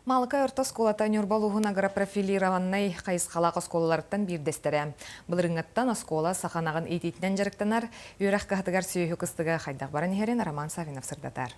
Маалыкай орто оскуолата Ньурба улууһун агропрофилированнай хайысхалаах оскуолаларыттан биирдэстэрэ. Былырыыҥҥыттан оскуола саха ынаҕын иитиитинэн дьарыктанар, үөрэх кыһатыгар сүөһү кыстыга хайдах баран иһэрин Роман Саввинов сырдатар.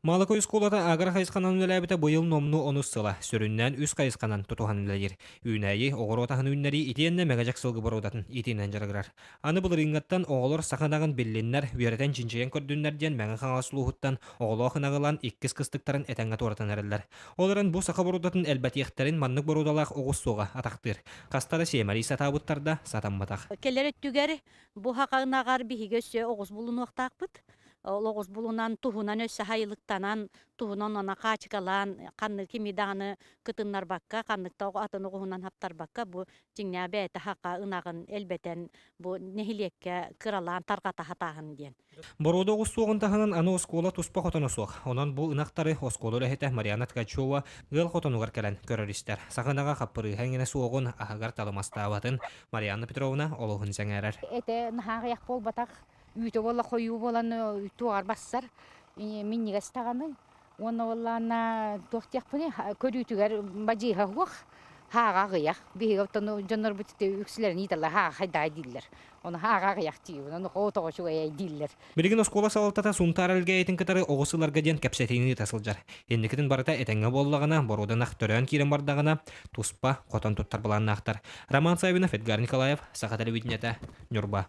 Маалыкай оскуолата агро хайысханан үлэлээбитэ быйыл номнуо онус сыла. Сүрүннээн үс хайысханан тутуһан үлэлиир. Үүнээйи, оҕуруот аһын үүннэрии итиэннэ Мэгэдьэк сылгы боруодатын иитиинэн дьарыгырар. Аны былырыыҥҥыттан оҕолор саха ынаҕын биллиннэр, үөрэтэн чинчийэн көрдүннэр диэн Мэҥэ Хаҥалас улууһуттан оҕолоох ынаҕы ылан иккис кыстыктарын этэҥҥэ туоратан эрэллэр. Ол эрэн бу саха боруодатын элбэтиэхтэрин маннык боруодалаах оҕус суоҕа атахтыыр. Хаста да сиэмэлии сатаабыттар да сатамматах. Кэлэр өттүгэр бу саха ынаҕар биһиги өссө оҕус булунуохтаахпыт. Ол оҕус булунан туһунан өссө сайылыктанан, туһунан она хаачыкалаан, ханнык кими даҕаны кытыннарбакка, ханнык да атын оҕуһунан хаптарбакка бу дьиҥнээх бэйэтэ саха ынаҕын элбэтэн бу нэһилиэккэ кыралаан тарҕата сатааһын диэн. Боруода оҕус суоҕун таһынан аны оскуола туспа хотоно суох. Онон бу ынахтары оскуола үлэһитэ Марианна Ткачева ыал хотонугар кэлэн көрөр-истэр. Саха ынаҕа хаппырыыһа эҥинэ суоҕун, аһыгар талымастаабатын Марианна Петровна олуһун сэҥээрэр. Этэ наһаа аҕыйах буолбатах, үүтэ буолла хойуу буолан туоҕар бассар, минньигэс даҕаны. Уонна уоллаана туох диэхпиний, көрүүтүгэр бадьыыһа суох, һааҕа аҕыйах. Биһиги оттон дьоннорбут ити үксүлэрин ыыталлар, һааҕа хайдаҕай дииллэр. Ону һааҕа аҕыйах диибин, ону тоҕо үчүгэй дииллэр. Билигин оскуола салалтата Сунтаар Элгээйитин кытары оҕус ыларга диэн кэпсэтиини ыыта сылдьар. Инникитин барыта этэҥҥэ буоллаҕына, боруода ынах төрөөн киирэн бардаҕына, туспа хотон туттар былааннаахтар. Роман Саввинов, Эдгар Николаев, Саха телевидениетэ, Ньурба.